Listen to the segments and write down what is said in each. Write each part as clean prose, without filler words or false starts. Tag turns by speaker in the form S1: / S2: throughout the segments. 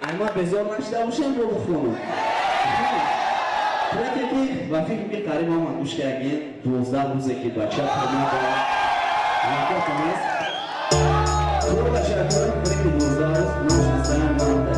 S1: Ай ма безор нашида бошем, бо бухонам. Треке ки ба фикр ки қариб ҳама гӯш кардагин, 12 рӯзе ки бача тамом аст. Ташаккур, треки 12 рӯз номаш Инстаграм манда.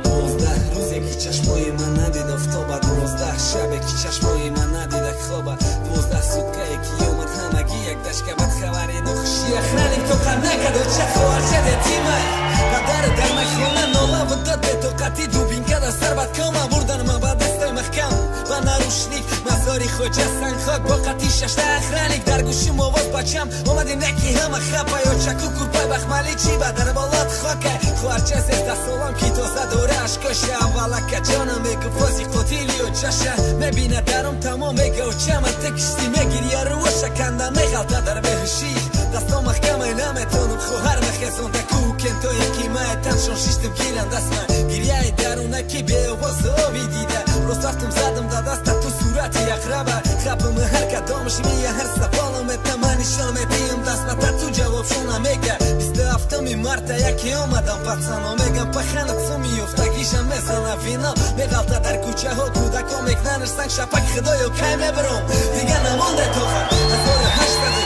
S2: 12 рӯзе ки чашмои ман надид офтоба, 12 шабе ки чашмои ман надида хоба, 12 суткае ки омад ҳамагӣ як дашка бад хабари нохуши. Охраник тоқат накард, оча хоҳарчад ятимай, падара дар майхона нолаву дод бетоқатӣ, дубинка дар сар бад кома бурдан ма ба дастой маҳкам ба нарушник мазори хоҷа сангхок бо қати шашта охраник. Дар гӯшим овоз бачам омадим наки ҳама хапай, очаку курпай бахмалӣ чӣ ба дар болот хокай. Хоҳарча 13 солам ки тоза дора ашкоша, аввалака ҷонам мегуфт фози қотили очаша мебинад дарум тамом, мега очама ту киштӣ мегирия рӯоша канда меғалта дар беҳушӣ, дастом маҳкамай наметонам хоҳар мехезонда кӯкентое ки мае таншон шиштим гирам дастма гирияи дарунаки беовоз оби дида. Рост рафтум задам да даста ту сурати ақраба хапам, ҳар кадомаш мия ҳар саволам этама нишон медиҳам дастма та ту ҷавобшона мега. 27-ми марта яке омадам, пацано мегам паханат суми ёфтагиша мезана вино меғалта дар кӯчаҳо, кӯдако мекнанаш санг шапак. Худоё, кай мебаром, дига намонде тоқат. 1827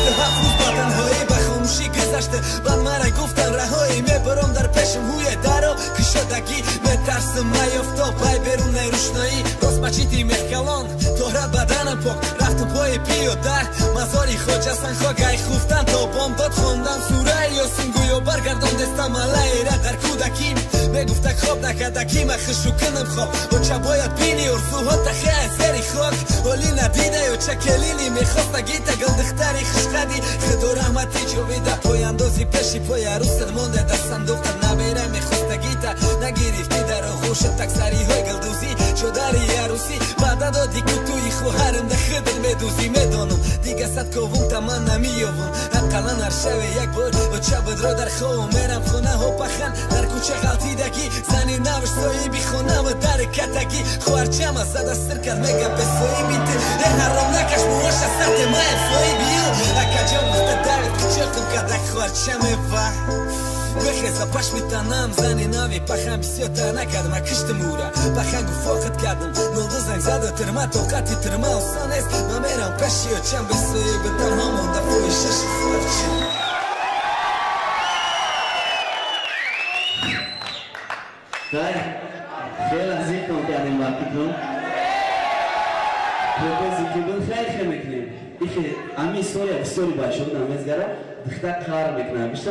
S2: рӯз ба танҳоӣ ба хомӯшӣ гузашта, баъд мара гуфтан раҳоӣ. Мебаром дар пешам ҳуе даро кушодагӣ, метарсим маёфтоб пай берунаи рӯшноӣ. Рост мачити мехкалон тоҳрат баданам пок, рафтум пои пиёда мазори хоҷа санхок. Ай хуфтан то бомдод хондам сураи Ёсин, гӯё баргардон дестам алайра дар кӯдаким. Мегуфта хоб накардакӣ ма хушу кунам хоб, оча бояд бини орзуҳо тахе зери хок. Оли надида оча келини мехоста гита гулдухтари хушқади, худо раҳмати ҷовида. Пояндози пеши пои арӯсат монде дар сандуқат, набера мехоста гита нагирифтӣ дар оғӯшат, таксариҳои гулдузӣ чодари арӯсӣ ваъда доди кутуи хоҳарам да худат медузӣ. Медонам дига сад ковумта ман намеёвам, ақаллан ҳар шаве як бор оча будро дар ховам. Мерам хонаҳо пахан дар кӯча ғалтидагӣ, зани навш соҳиби хонаву дар катагӣ. Хоҳарчама зада сир кард, мега бесоҳиби ту э ҳаром накаш муоша сарте мае соҳиби ю. Акаҷон гуфта давид қичоқим кардак хоҳарчаме ва бихеза пашми танам. Зани нави пахан бисёртар накардам, ма киштим ура пахан гуфоқат кардам. Нолду занг заду тирма, тоқати тирма осон нест, ма мерам пеши очам бесоҳиби танҳо монда фоҳишаши хоҳарчам.
S1: Хай, хеле азиятон кардем ба фикрам. Претензии ки буд, хеле хел мекунем. Ихе ами история бисёри бачаҳо намезгара, духтар қаҳр мекунад. Бештар.